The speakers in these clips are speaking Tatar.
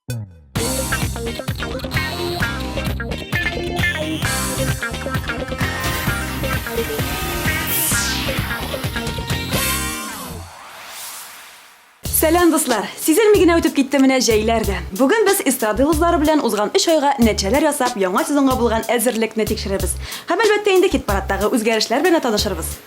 Сәлам, дуслар! Сизелми генә үтеп китте менә җәйләр дә. Бүген без эстрада йолдызлары белән узган өч айга нәтиҗәләр ясап, яңа сезонга булган әзерлекне тикшерербез. Һәм, әлбәттә инде, хит-парадтагы үзгәрешләр белән дә танышырбыз.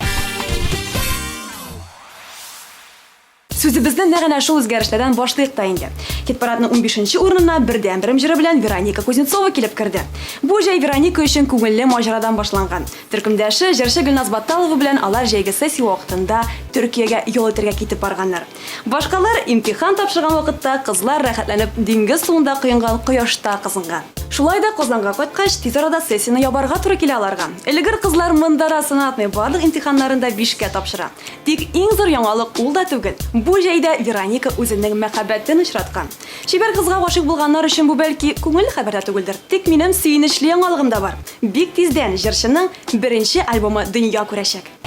Сүзебезне нәкъ әнә шул үзгәрешләрдән башлыйк та инде. Хит-парадның унбишенче урынына Бердәнберем җыры белән Вероника Кузнецова килеп керде. Бу җәй Вероника өчен күңелле маҗарадан башланган. Төркемдәше, җырчы Гөлназ Батталова белән алар җәйге сессия вакытында Төркиягә ял итәргә китеп барганнар. Башкалар имтихан тапшырган вакытта кызлар рәхәтләнеп диңгез суында коенган, кояшта кызынган. Шулай да Казанга кайткач, тиз арада сессияне ябарга туры килә аларга. Өлгер кызлар монда да сынатмый, барлык имтиханнарын да бишкә тапшыра. Тик иң зур яңалык ул да түгел, бу җәйдә Вероника үзенең мәхәббәтен очраткан. Чибәр кызга гашыйк булганнар өчен бу бәлки күңелле хәбәр дә түгелдер, тик минем сөенечле яңалыгым да бар, бик тиздән җырчының беренче альбомы дөнья күрәчәк.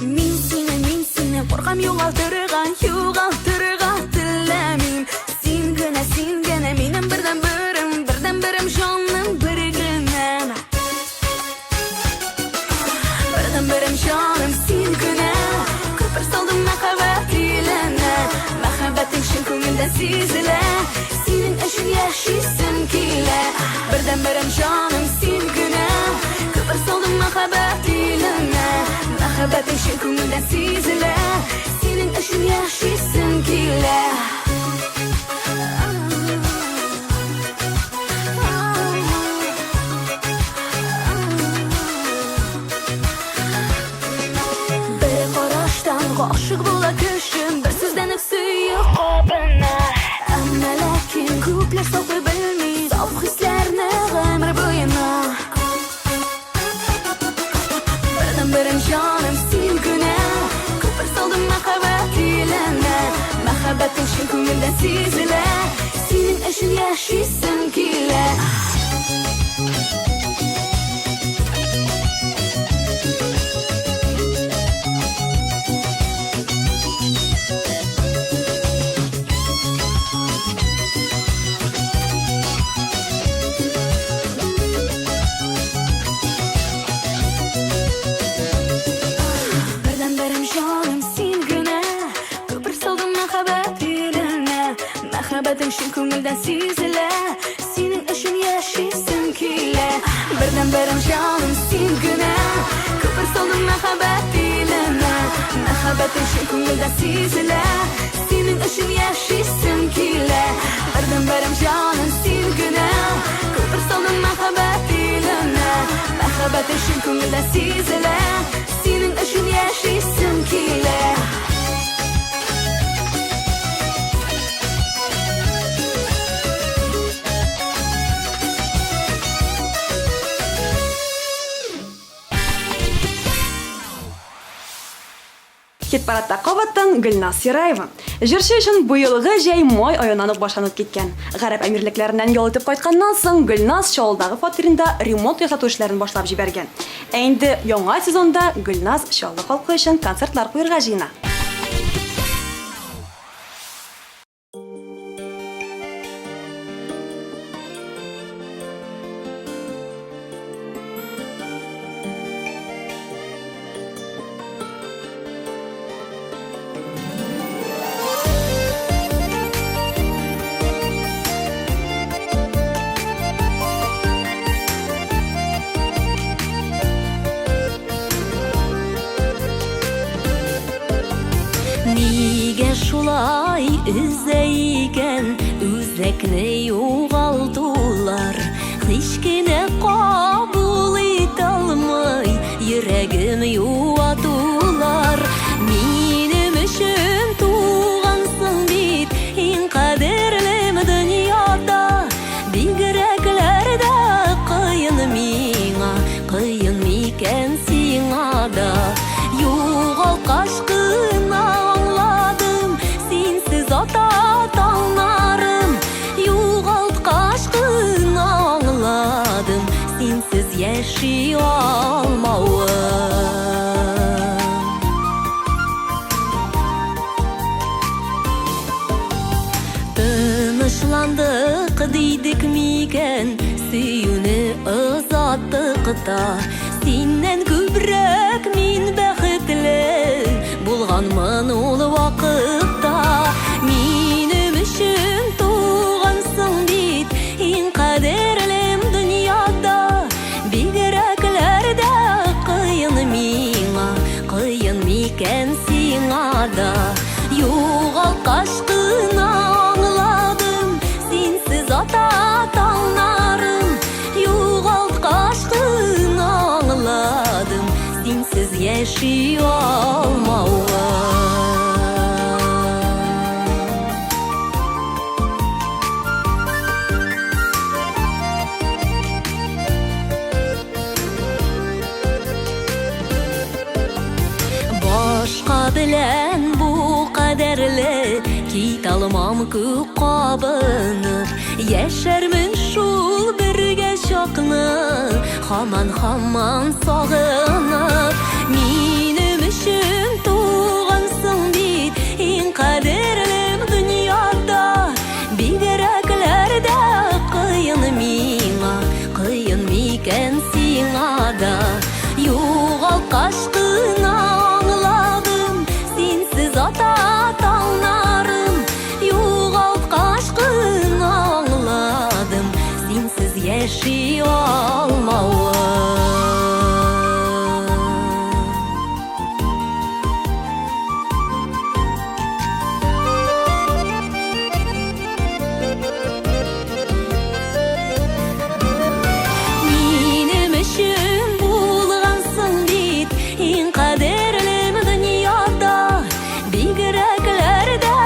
Мин сине, мин сине куркам югалтырга, югалтырга теләмим. Син генә, син генә минем бердәнберем, бердәнберем җаным бер генәм. Бердәнберем җаным син генә. Күпер салдым мәхәббәт иленә. Мәхәббәтең чын күңелдән сизелә. Синең өчен яшисем килә. Бердәнберем җаным син генә. Күпер салдым мәхәббәт иленә. Мәхәббәтең чын күңелдән сизелә. Синең өчен яшисем килә. Бер караштан гашык була кеше, бер сүздән үк сөю кабына. Әмма ләкин күпләр саклый белми саф хисләрне гомер буена. Бердәнберем җаным син генә, күпер салдым мәхәббәт иленә. Мәхәббәтең чын күңелдән сизелә, синең өчен яшисем килә. Бердәнберем җаным син генә, Күпер салдым мәхәббәт иленә. Мәхәббәтең чын күңелдән сизелә, Синең өчен яшисем килә. Бердәнберем җаным син генә, Күпер салдым мәхәббәт иленә. Мәхәббәтең чын күңелдән сизелә, Синең өчен яшисем килә. Бердәнберем җаным син генә, Күпер салдым мәхәббәт иленә. Мәхәббәтең чын күңелдән сизелә, Синең өчен яшисем килә. Хит-парадта кабаттан Гөлназ Сираева. Җырчы өчен быелгы җәй май аеннан ук башланып киткән. Гарәп Әмирлекләреннән ял итеп кайтканнан соң, Гөлназ Чаллыдагы фатирында ремонт ясату эшләрен башлап җибәргән. Ә инде яңа сезонда Гөлназ Чаллы халкы өчен концертлар куерга җыена. Нигә шулай өзә икән үзәкне югалтулар? Һич кенә кабул итә алмый йөрәгем юатулар. Минем өчен тугансың бит, иң кадерлем дөньяда. Бигрәкләр дә кыен миңа, кыен микән сиңа? яши алмавым. Тынычландык дидек микән, сөюне озаттык та. Синнән күбрәк мин бәхетле булганмын ул вакытта. Минем өчен тугансың бит, иң кадерлем дөньяда. Бигрәкләр дә кыен миңа, кыен микән сиңа да. Югалткач кына аңладым, синсез ата таңнарым. Югалткач кына аңладым, синсез яши алмавым. Башка белән бу кадәрле кит алмам күк кабынып. Яшәрмен шул бергә чакны, һаман һаман сагынып. Минем өчен тугансың бит, иң кадерлем дөньяда. Бигрәкләр дә кыен миңа, кыен микән сиңа да. Югалткач кына аңладым, синсез ата таңнарым. Югалткач кына аңладым, синсез яши алмавым. Минем өчен булгансың бит, иң кадерлем дөньяда. Бигрәкләр дә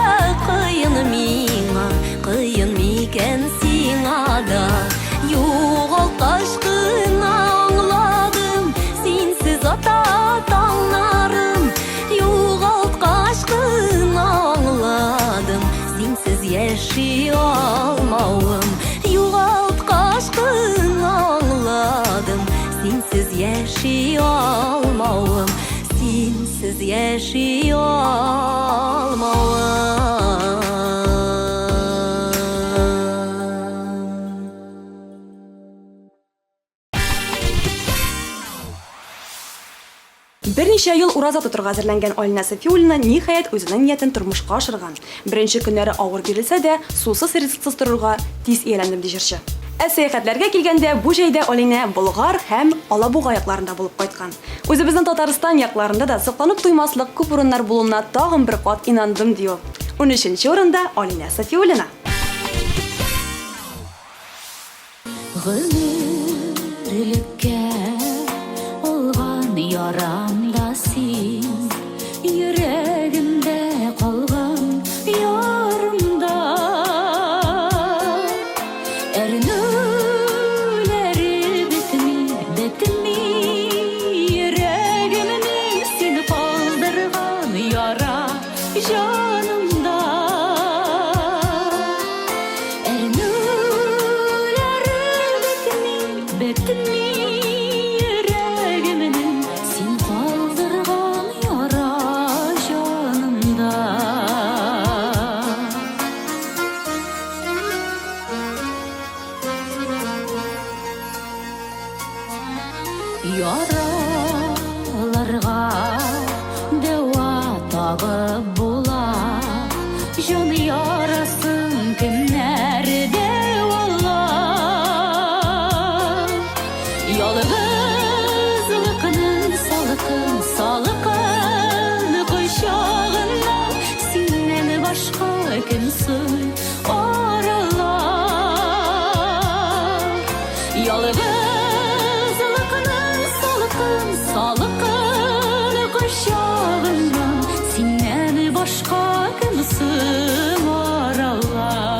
кыен миңа, кыен микән сиңа да. Югалткач кына аңладым, синсез ата таңнарым. Югалткач кына аңладым, синсез яши алмавым. Югалткач кына аңладым, синсез яши алмавым. Синсез яши алмавым. Берничә ел ураза тотырга әзерләнгән Алинә Сафиуллина, ниһаять, үзенең ниятен тормышка ашырган. Беренче көннәре авыр бирелсә дә, сусыз ризыксыз торырга тиз ияләндем, ди җырчы. Ә сәяхәтләргә килгәндә, бу җәйдә Алинә Болгар һәм Алабуга якларында булып кайткан. Үзебезнең Татарстан якларында да сокланып туймаслык күп урыннар булуына тагын бер кат инандым, ди ул. Унөченче урында Алинә Сафиуллина. Гомерлеккә алган ярам да син, йөрәгемдә калган ярым да. Әрнүләре бетми, бетми йөрәгемнең син калдырган яра җанымда. Әрнүләре бетми, бетми йөрәгемнең син калдырган яра җанымда. Яраларга дәва табып була, җан ярасын кемнәр дәвалар? Ялгызлыкның салкын, салкын кочагыннан синнән башка кем соң аралар? Ялгызлыкның салкын, салкын кочагыннан синнән башка кем соң аралар?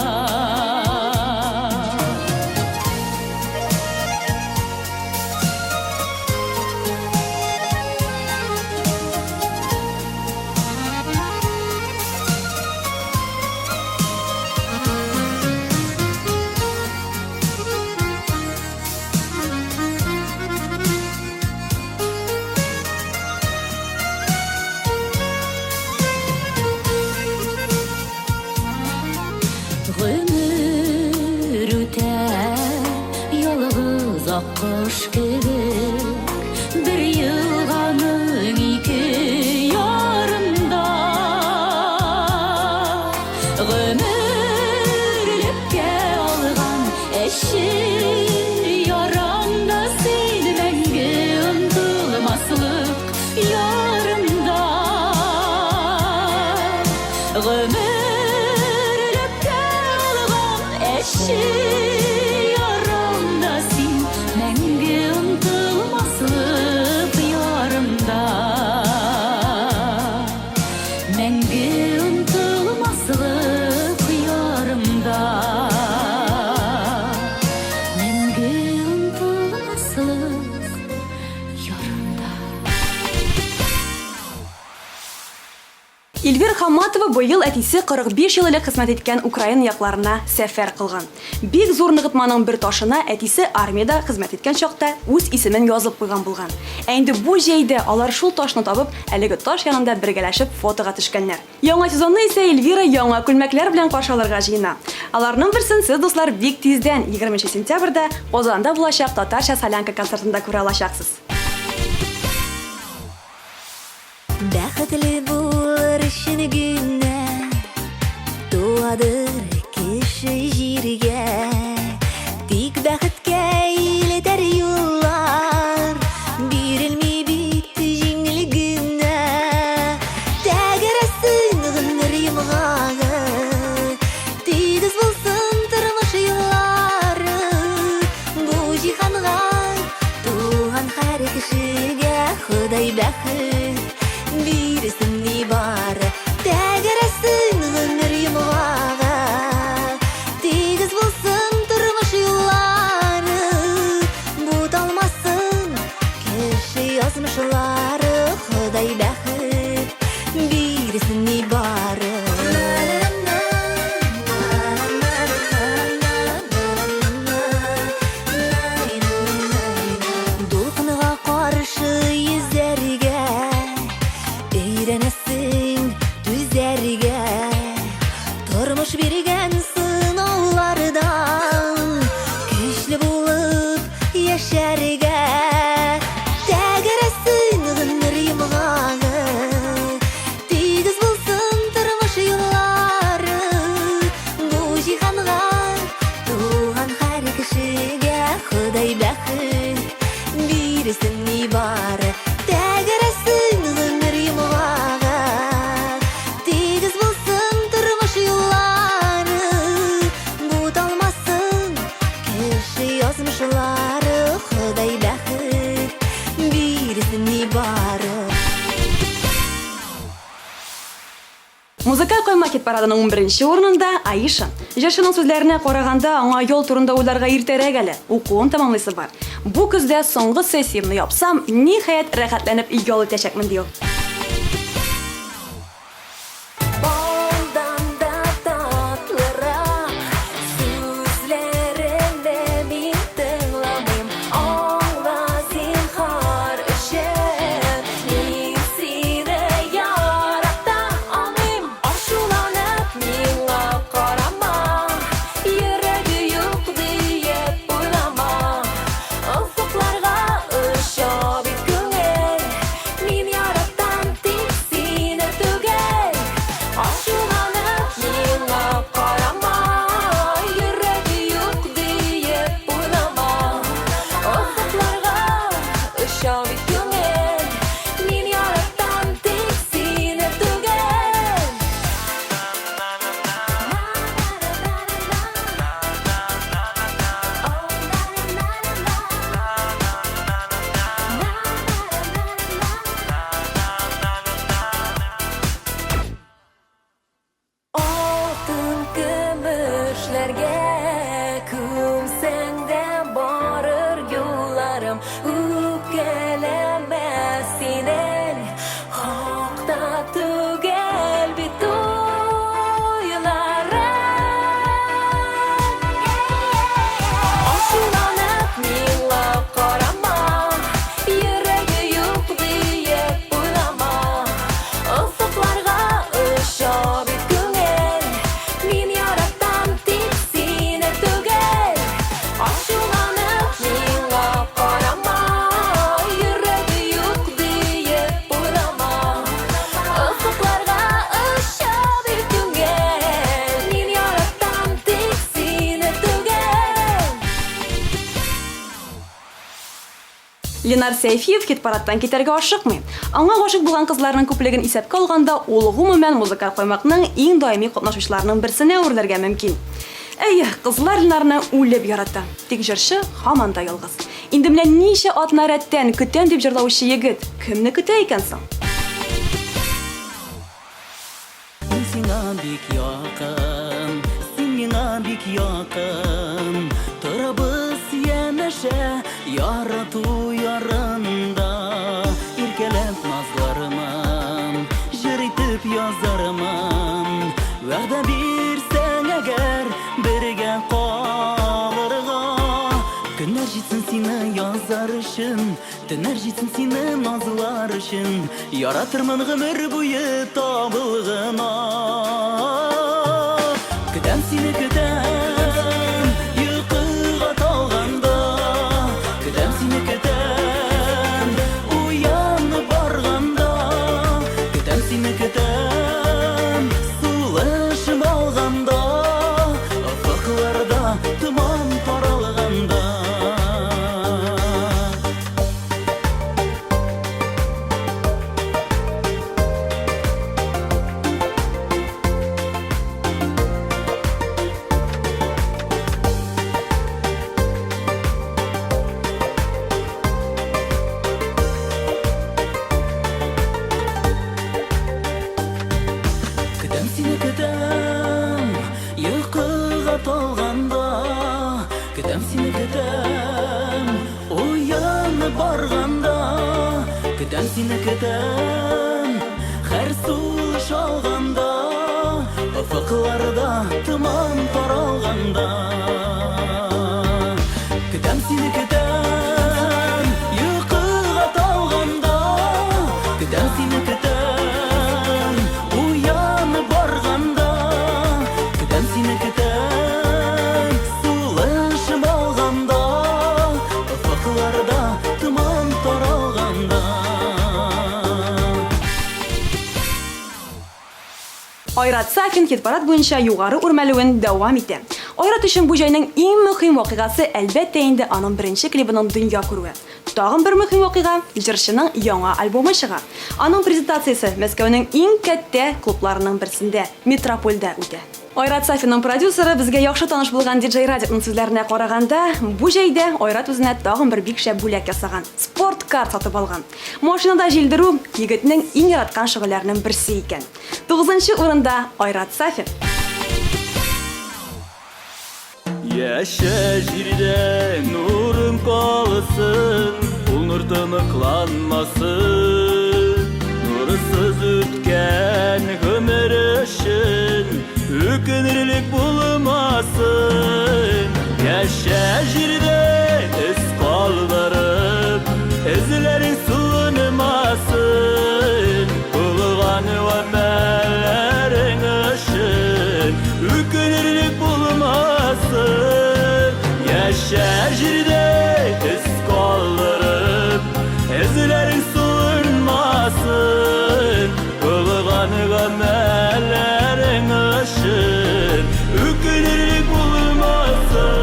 Кош кебек бер елганың ике ярында Гомерлеккә алган әче ярам да син мәңге онтылмаслык ярымда. Гомерлеккә алган әче ярам да син мәңге онтылмаслык ярымда. Мәңге онтылмаслык ярымда. Мәңге онтылмаслык ярымда. Эльвира Хамматова быел әтисе 45 ел элек хезмәт иткән Украина якларына сәфәр кылган. Бик зур ныгытманың бер ташына әтисе армиядә хезмәт иткән чакта үз исемен язып куйган булган. Ә инде бу җәйдә алар шул ташны табып, әлеге таш янында бергәләшеп фотога төшкәннәр. Яңа сезонны исә Эльвира яңа күлмәкләр белән каршы алырга җыена. Аларның берсен сез, дуслар, бик тиздән, 20 сентябрьдә Казанда булачак Татарча солянка концертында күрә алачаксыз. Бәхетле булыр өчен генә туадыр кеше җиргә. Тик бәхеткә илтәр юллар бирелми бит җиңел генә. Тәгәрәсен гомер йомгагы, тигез булсын тормыш юллары. Бу җиһанга туган һәр кешегә Ходай бәхет бирсен нибары. Тәгәрәсен гомер йомгагы, тигез булсын тормыш юллары. Буталмасын кеше язмышлары, Ходай бәхет бирсен нибары. Дулкынга каршы йөзәргә өйрәнәсең, түзәргә. Тормыш биргән сынаулардан көчле булып яшәргә. Тәгәрәсен гомер йомгагы, тигез булсын тормыш юллары. Бу җиһанга туган һәр кешегә Ходай бәхет бирсен нибары. Тәгәрәсен гомер йомгагы, тигез булсын тормыш юллары. Буталмасын кеше язмышлары, Ходай бәхет бирсен нибары. Музыкаль койма хит-парадының 11 урынында Аиша. Җырчының сүзләренә караганда, аңа ял турында уйларга иртәрәк әле, укуын тәмамлыйсы бар. Бу көздә соңгы сессиямне япсам, ниһаять, рәхәтләнеп ял итәчәкмен, ди ул. Балдан да татлырак сүзләреңне мин тыңламыйм. Аңла, зинһар өчен, мин сине ярата алмыйм. Ачуланып миңа карама, йөрәге юк диеп уйлама. Офыкларга оча бит күңел, мин яратам. Ленар Сәйфиев хит-парадтан китәргә ашыкмый. Аңа гашыйк булган кызларның күплеген исәпкә алганда, ул гомумән музыкаль каймакның иң даими катнашучыларының берсенә әверелергә мөмкин. Әйе, кызлар Ленарны үлеп ярата. Тик җырчы һаман да ялгыз. Инде менә ничә атна рәттән көтәм дип җырлаучы егет кемне көтә икән соң? Мин сиңа бик якын, син миңа бик якын. Торабыз янәшә, ярату ярында. Иркәләп назлармын, җыр итеп язармын. Вәгъдә бирсәң әгәр, бергә калырга. Көннәр җитсен сине язар өчен, Төннәр җитсен сине назлар өчен, Яратырмын гомер буе табылгына. Көтәм сине, көтәм, йокыга талганда. Көтәм сине, көтәм, уянып барганда. Көтәм сине, көтәм, сулышым алганда. Офыкларда томан таралганда. Көтәм сине, көтәм, йокыга талганда. Көтәм сине, көтәм, уянып барганда. Көтәм сине, көтәм, һәр сулыш алганда. Офыкларда томан таралганда. Көтәм сине, көтәм, йокыга талганда. Көтәм сине, көтәм, уянып барганда. Көтәм сине, көтәм, сулышым алганда. Офыкларда томан таралганда. Айрат Сафин хит-парад буенча югары үрмәлүен дәвам итә. Айрат өчен бу җәйнең иң мөһим вакыйгасы, әлбәттә инде, аның беренче клибының дөнья күрүе. Тагын бер мөһим вакыйга, җырчының яңа альбомы чыга. Аның презентациясе Мәскәүнең иң кәттә клубларының берсендә, Метропольдә үтә. Айрат Сафинның продюсеры, безгә яхшы таныш булган диджей Радикның сүзләренә караганда, бу җәйдә Айрат үзенә тагын бер бик шәп бүләк ясаган, спорткар сатып алган. Машинада җилдерү, егетнең иң яраткан шөгыльләренең берсе икән. Тугызынчы урында, Айрат Сафин. Яшә җирдә нурың калсын, ул нур тыныкланмасын. Нурсыз үткән гомер өчен үкенерлек булмасын. Яшә җирдә эз калдырып, эзләрең суынмасын. Кылган гамәлләрең өчен үкенерлек булмасын. Яшә җирдә эз калдырып, эзләрең суынмасын. Кылган гамәлләрең өчен үкенерлек булмасын.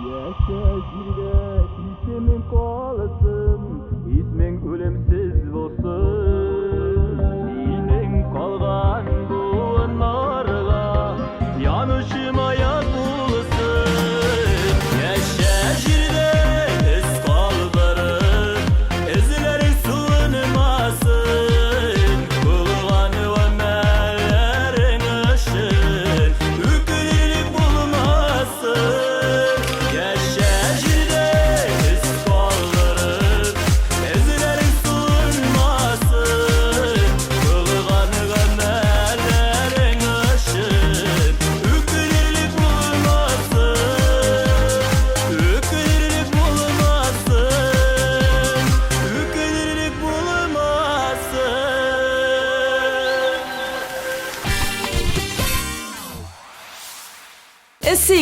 Яшә җирдә исемең калсын, исмең үлемсез булсын. Синең калган буыннарга янучы маяк булсын. Яшә җирдә эз калдырып, эзләрең суынмасын. Кылган гамәлләрең өчен үкенерлек булмасын. Яшә җирдә эз калдырып, эзләрең суынмасын.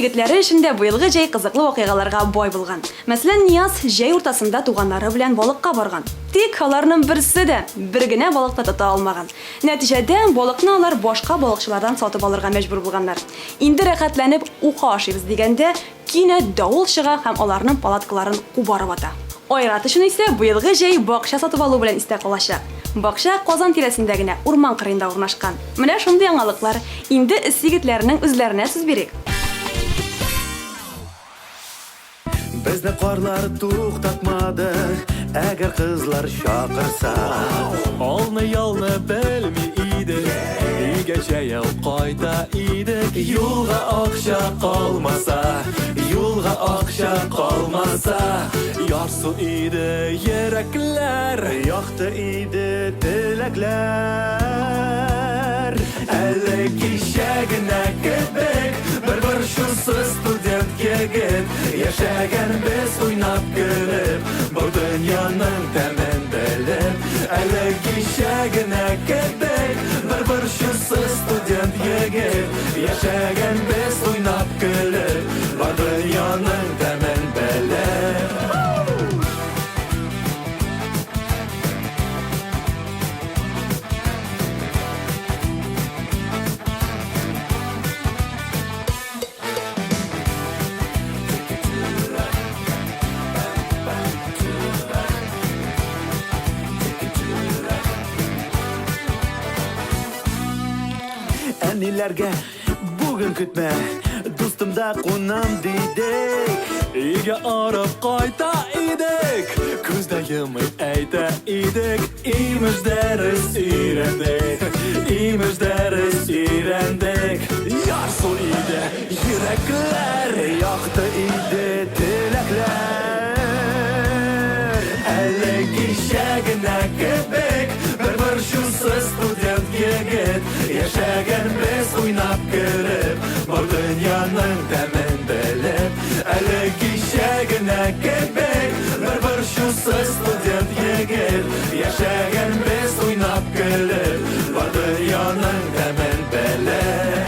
егетләре өчен дә быелгы җәй кызыклы вакыйгаларга бай булган. Мәсәлән, Нияз җәй уртасында туганнары белән балыкка барган. Тик аларның берсе дә бер генә балык та тота алмаган. Нәтиҗәдә, балыкны алар башка балыкчылардан сатып алырга мәҗбүр булганнар. Инде рәхәтләнеп ука ашыйбыз дигәндә, кинәт давыл чыга һәм аларның палаткаларын кубарып ата. Айрат өчен исә быелгы җәй бакча сатып алу белән истә калачак. Бакча Казан тирәсендә генә, урман кырыенда урнашкан. Менә шундый яңалыклар. Инде эс егетләренең үзләренә сүз бирик. Безне карлар туктатмады, әгәр кызлар чакырса. Алны-ялны белми идек, өйгә җәяү кайта идек. Юлга акча калмаса, юлга акча калмаса, ярсу иде йөрәкләр, якты иде теләкләр. Әле кичә генә кебек, бер борчусыз студент егет, яшәгән без уйнап көлеп, бу дөньяның тәмен белеп. Әле кичә генә кебек, бер борчусыз студент егет, яшәгән без уйнап көлеп, бар дөньяның тәмен белеп. Әниләргә бүген көтмә, дустымда кунам дидек. Өйгә арып кайта идек, күз дә йомый әйтә идек, имеш дәрес өйрәндек, имеш дәрес өйрәндек. Ярсу иде йөрәкләр, якты иде теләкләр. Әле кичә генә кебек, бер борчусыз студент егет, яшәгән без уйнап көлеп, бар дөньяның тәмен белеп. Әле кичә генә кебек, бер борчусыз студент егет, яшәгән без уйнап көлеп, бар дөньяның тәмен белеп.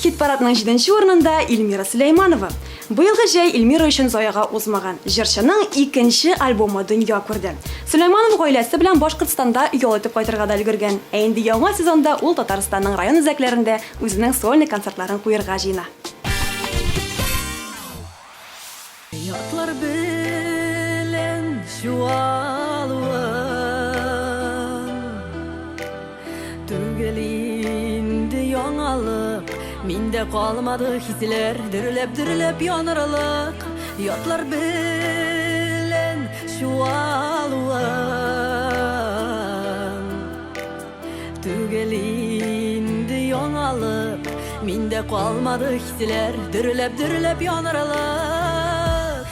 Хит-парадның җиденче урынында Эльмира Сөләйманова. Быелгы җәй Эльмира өчен заяга узмаган. Җырчының икенче альбомы дөнья күрде. Сөләйманов гаиләсе белән Башкортстанда ял итеп кайтырга да өлгергән. Ә инде яңа сезонда ул Татарстанның район үзәкләрендә үзенең сольный концертларын куерга җыена. Ятлар белән чуалуым Түгел инде яңалык, миндә калмады хисләр Дөрләп-дөрләп янырлык. Ятлар белән чуалуым Түгел инде яңалык, миндә калмады хисләр Дөрләп-дөрләп янырлык.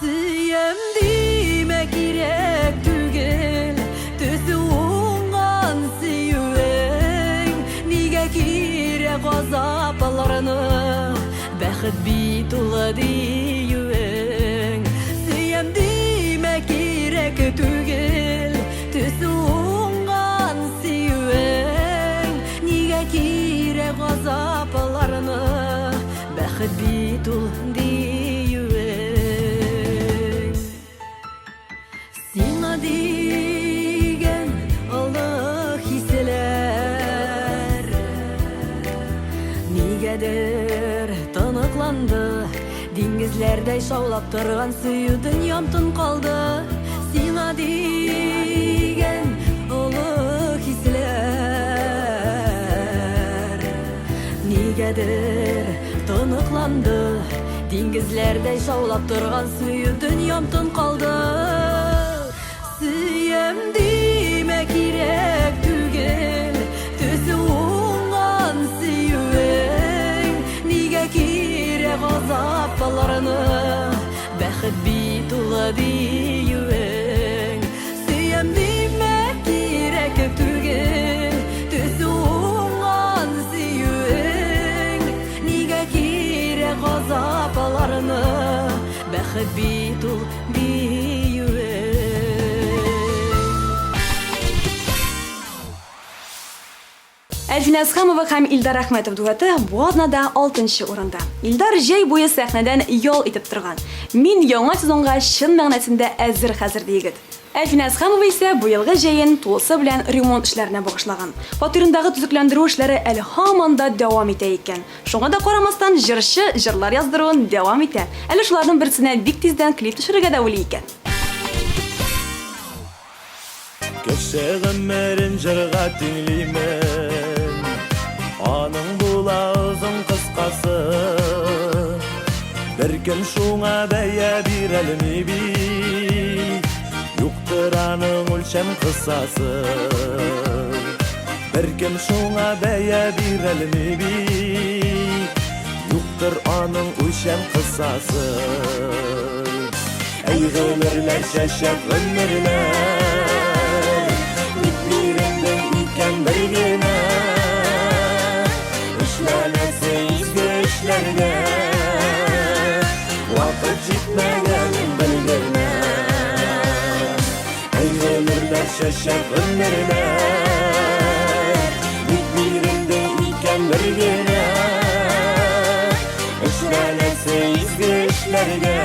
Сөям димә, кирәк түгел, төсе уңган сөюең. Нигә кирәк газапларны, бәхет бит ул диюең. Сөям димә, кирәк түгел, төсе уңган сөюең. Нигә кирәк газапларны, бәхет бит ул диюең. Сиңа дигән олы хисләр нигәдер тоныкланды, диңгезләрдәй шаулап торган сөю дөньям тын калды. Сиңа дигән олы хисләр нигәдер тоныкланды, диңгезләрдәй шаулап торган сөю дөньям тын калды. Сөям димә, кирәк түгел, төсе уңган сөюең. Нигә кирәк газапларны, бәхет бит ул диюең. Сөям димә, кирәк түгел, төсе уңган сөюең. Нигә кирәк газапларны, бәхет бит ул диюең. Әлфинә Әсхәмова һәм Илдар Әхмәтов дуэты бу атнада алтынчы урында. Илдар җәй буе сәхнәдән ял итеп торган. Мин яңа сезонга чын мәгънәсендә әзер хәзер, ди егет. Әлфинә Әсхәмова исә быелгы җәен тулысы белән ремонт эшләренә багышлаган. Фатирындагы төзекләндерү эшләре әле һаман да дәвам итә икән. Шуңа да карамастан, җырчы җырлар яздыруын дәвам итә. Әле шуларның берсенә бик тиздән клип төшерергә дә уйлый икән. Кеше гомерен җырга тиңлимен, Аның була озын кыскасы. Беркем шуңа бәя бирәлми бит, Юктыр аның үлчәм кысасы. Беркем шуңа бәя бирәлми бит, Юктыр аның үлчәм кысасы. Әй гомерләр, чәчәк гомерләр, Ник бирелде икән бер генә? Эшләнәсе изге эшләргә Вакыт җитмәгәнен бер генә. Әй гомерләр, чәчәк гомерләр, Ник бирелде икән бер генә? Эшләнәсе изге эшләргә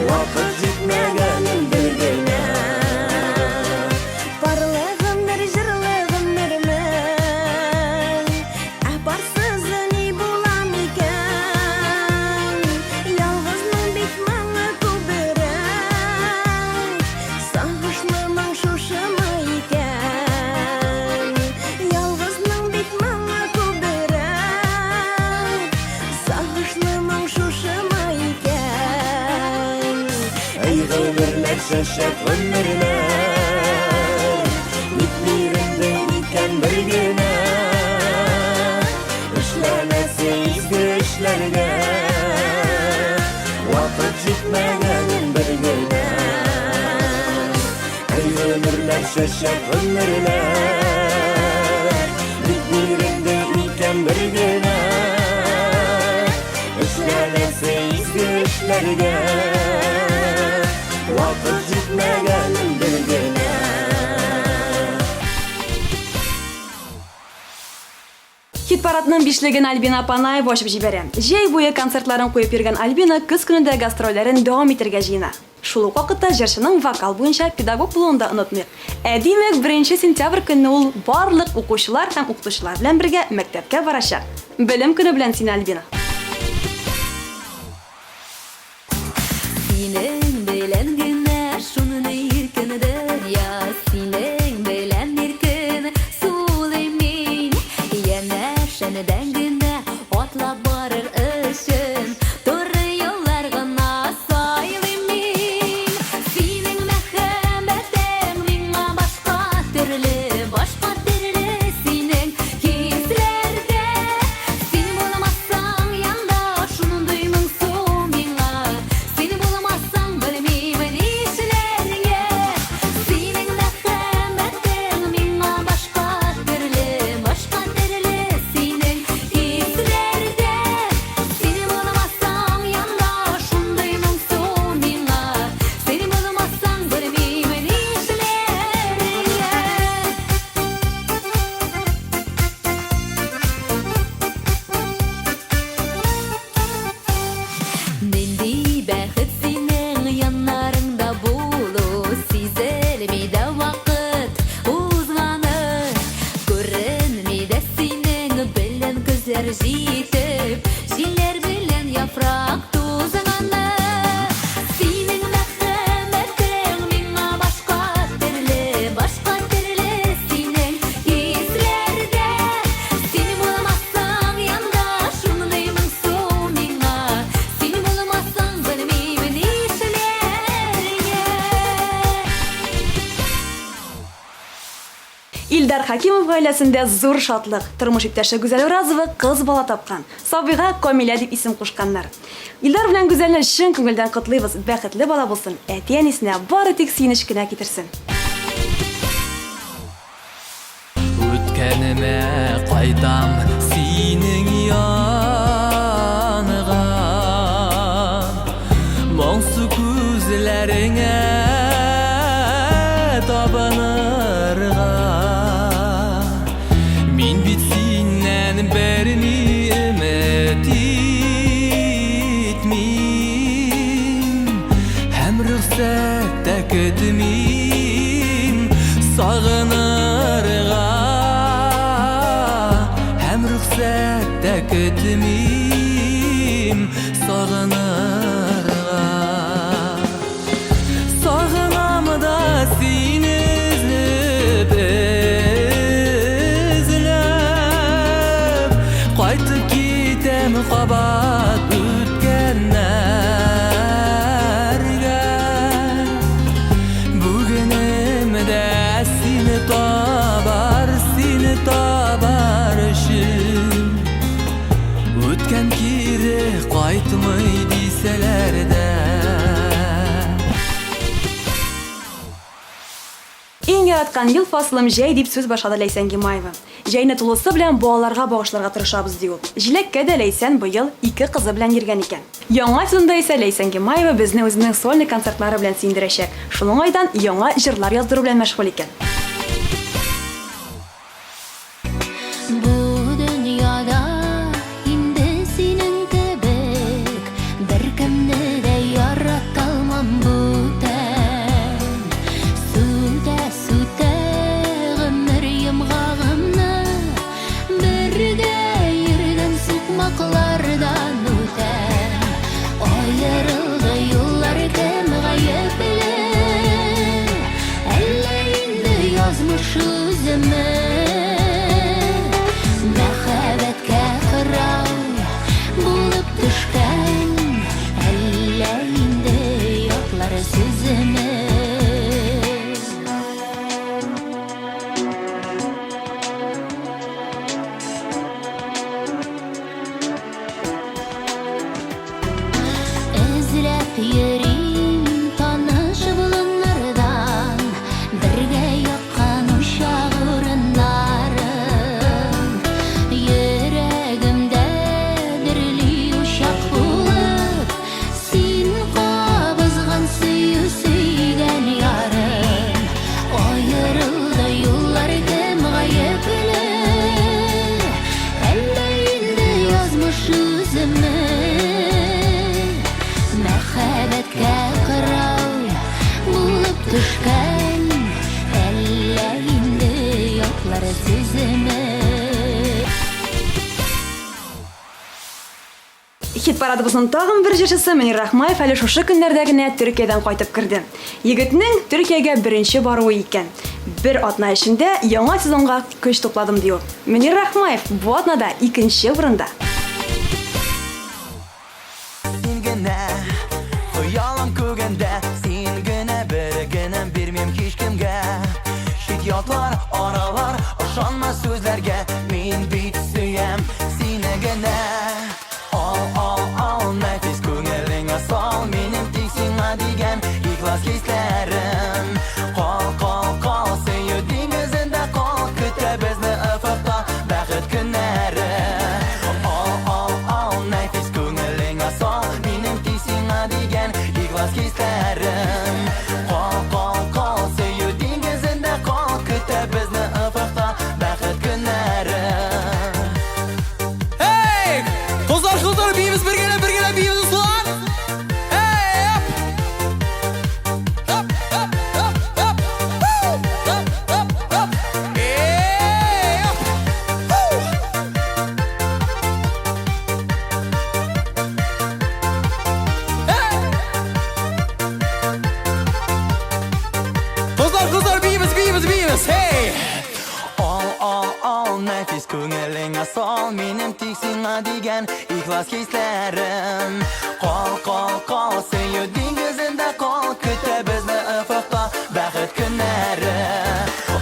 Вакыт җитмәгәнен бер генә. Парлы гомер җырлы гомермен, Ә парсызы ни була микән? Ялгызның бит моңы күбрәк, Сагышлы моң шушымы икән? Ялгызның бит моңы күбрәк, Сагышлы моң шушымы икән? Әй гомерләр, чәчәк гомерләр, Ник бирелде икән бер генә? Эшләнәсе изге эшләргә Вакыт җитмәгәнен бер генә. Әй гомерләр, чәчәк гомерләр, Ник бирелде икән бер генә? Эшләнәсе изге эшләргә Вакыт җитмәгәнен бер генә. Хит-парадның бишлеген Альбина Панаева ачып җибәрә. Җәй буе концертларын куеп йөргән Альбина көз көнендә гастрольләрен дәвам итәргә җыена. Шул ук вакытта җырчының вокал буенча педагог булуын да онытмыйк. Ә димәк, беренче сентябрь көнне ул барлык укучылар һәм укытучылар белән бергә мәктәпкә барачак. Белем көне белән сине, Альбина! Синең белән генә шундый иркен дөнья, Синең белән иркен сулыйм мин. Янәшәңдән генә атлап барыр өчен Туры юллар гына сайлыйм мин. Синең мәхәббәтең миңа башка төрле, Башка төрле синең хисләрдә. Син булмасаң янда шундый моңсу миңа, Син булмасаң белмим нишләргә. Синең мәхәббәтең миңа башка төрле, Башка төрле синең хисләрдә. Син булмасаң янда шундый моңсу миңа, Син булмасаң белмим нишләргә. Нинди бәхет синең яннарыңда булу, Сизелми дә вакыт узганы. Күренми дә синең белән көзләр җитеп, Җилләр белән яфрак тузганы. Синең мәхәббәтең миңа башка төрле, Башка төрле синең хисләрдә. Син булмасаң янда шундый моңсу миңа, Син булмасаң белмим нишләргә. Илдар Хәкимов гаиләсендә зур шатлык. Тормыш иптәше Гүзәл Уразова кыз бала тапкан. Сабыйга Камилә дип исем кушканнар. Илдар белән Гүзәлне чын күңелдән котлыйбыз. Бәхетле бала булсын, әти-әнисенә бары тик сөенеч кенә китерсен. Үткәнемә кайтам синең янга, Моңсу күзләреңә табынырга. көтмим сагынырга. Сагынам да сине өзеп, эзләп, кайтып китәм кабат үткәннәргә. Бүгенем дә сине табар, сине табар өчен. Үткән кире кайтмый дисәләр дә. Иң яраткан ел фасылым җәй, дип сүз башлады Ләйсән Гимаева. Җәйне тулысы белән балаларга багышларга тырышабыз, ди ул. Җиләккә дә Ләйсән быел ике кызы белән йөргән икән. Яңа сезонда исә Ләйсән Гимаева безне үзенең сольный концертлары белән сөендерәчәк. Шул уңайдан яңа җырлар яздыру белән мәшгуль икән. Бу дөньяда инде синең кебек беркемне дә яраталмам бүтән. Сүтә, сүтә гомер йомгагымны, бергә йөргән сукмаклардан үтәм. Аерылды юллар, кем гаепле? Әллә инде язмыш үземе? Мәхәббәткә кырау булып төшкән, әллә инде ятлар сүземе? Эзләп йөрим таныш болыннардан бергә яккан учак урыннарын. Йөрәгемдә дөрли учак булып, син кабызган сөю сөйгән ярым. Аерылды юллар, кем гаепле? Әллә инде язмыш үземе? Мәхәббәткә кырау булып төшкән, әллә инде ятлар сүземе? Хит парадыбызның тагын бер җырчысы Мөнир Рахмаев әле шушы көннәрдә генә Төркиядән кайтып керде. Егетнең Төркиягә беренче баруы икән. Бер атна эчендә яңа сезонга көч тупладым, ди ул. Мөнир Рахмаев бу атнада икенче урында. Син генә, хыялым күгендә, син генә бер генә бирмим һичкемгә. Чит ятлар, аралар, ышанма сүзләргә, мин бит сөям сине генә. Ал, ал, ал, нәфис күңелеңә сал, минем тик сиңа дигән ихлас хисләрем. Кал, кал, кал, сөю диңгезендә кал, көтә безне офыкта бәхет көннәре. Ал, ал, ал, нәфис күңелеңә сал, минем тик сиңа дигән ихлас хисләрем. Кал, кал, кал, сөю диңгезендә кал, көтә безне офыкта бәхет көннәре. Hey! Кызлар, кызлар, биибез бергәләп, бергәләп биибез, дуслар! Hey! Хоп! Хоп, хоп, хоп, хоп! Хоп, хоп, хоп! Hey! Хоп! Ху! Hey! Кызлар, кызлар, биибез, биибез, биибез! Hey! Ал, ал, ал, нәфис күңелеңә сал, минем тик сиңа дигән ихлас хисләрем. Кал, кал, кал, сөю диңгезендә кал, көтә безне офыкта бәхет көннәре.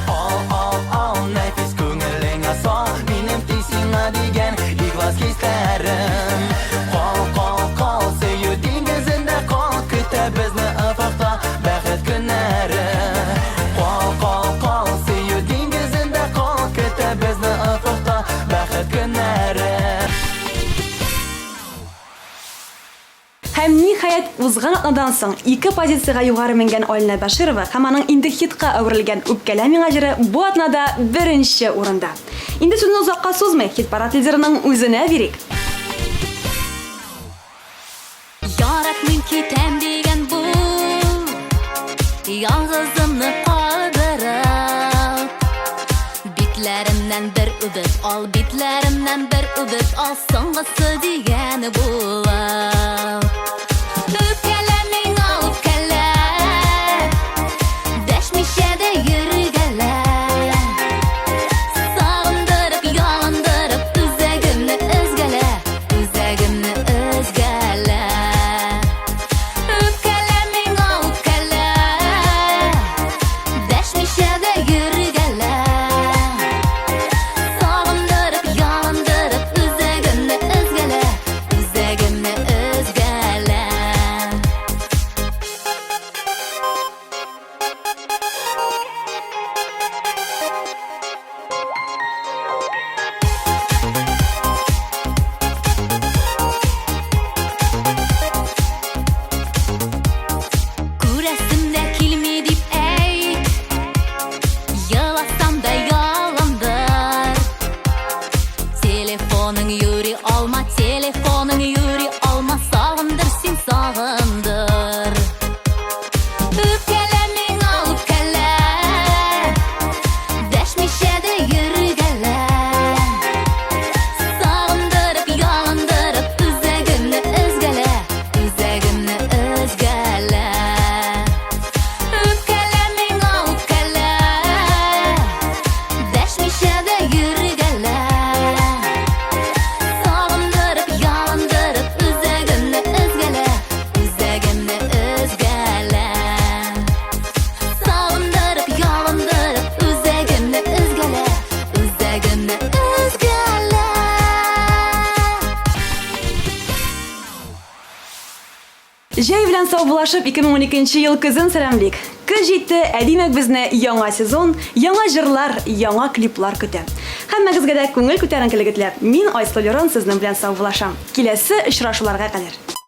Ал, ал, ал, нәфис күңелеңә сал, минем тик сиңа дигән ихлас хисләрем. Кал, кал, кал, сөю диңгезендә кал, көтә безне офыкта бәхет көннәре. Кал, кал, кал, сөю диңгезендә кал, көтә безне офыкта бәхет көннәре. Һәм ниһаять узган атнадан соң ике позициягә югары менгән Алинә Бәширова һәм аның инде хитка әверелгән Үпкәлә миңа җыры бу атнада беренче урында. Инде сүзне озакка сузмый, хит-парад лидерының үзенә бирик. Яратмыйм, китәм дигән бул, ялгызымны калдырып, битләремнән бер үбеп ал, битләремнән бер үбеп ал, соңгысы дигәне була. Үпкәлә миңа, үпкәлә, дәшмичә дә йөргәлә. Сагындырып, ялындырып, үзәгемне өзгәлә, үзәгемне өзгәлә. Үпкәлә миңа, үпкәлә, дәшмичә дә йөргәлә. Сагындырып, ялындырып, үзәгемне өзгәлә, үзәгемне өзгәлә. Күрәсем дә килми дип әйт, Еласам да яландыр. Телефоның юри алма, телефоның юри алма, Сагындыр син, сагындыр. Үпкәлә миңа, үпкәлә, Дәшмичә дә йөргәлә. Сагындырып, ялындырып, үзәгемне өзгәлә, үзәгемне өзгәлә. Үпкәлә миңа, үпкәлә, дәшмичә дә йөргәлә. Сагындырып, ялындырып, үзәгемне өзгәлә, үзәгемне өзгәлә. Сагындырып, ялындырып, үзәгемне өзгәлә, үзәгемне өзгәлә. Җәй белән саубуллашып 2012 ел көзен сәламлик. Көз җитте, ә димәк безне яңа сезон, яңа җырлар, яңа клиплар көтә. Һәммәгезгә дә күңел күтәренкелеге теләп, мин Айсылу Лерон сезнең белән саубуллашам. Киләсе очрашуларга кадәр.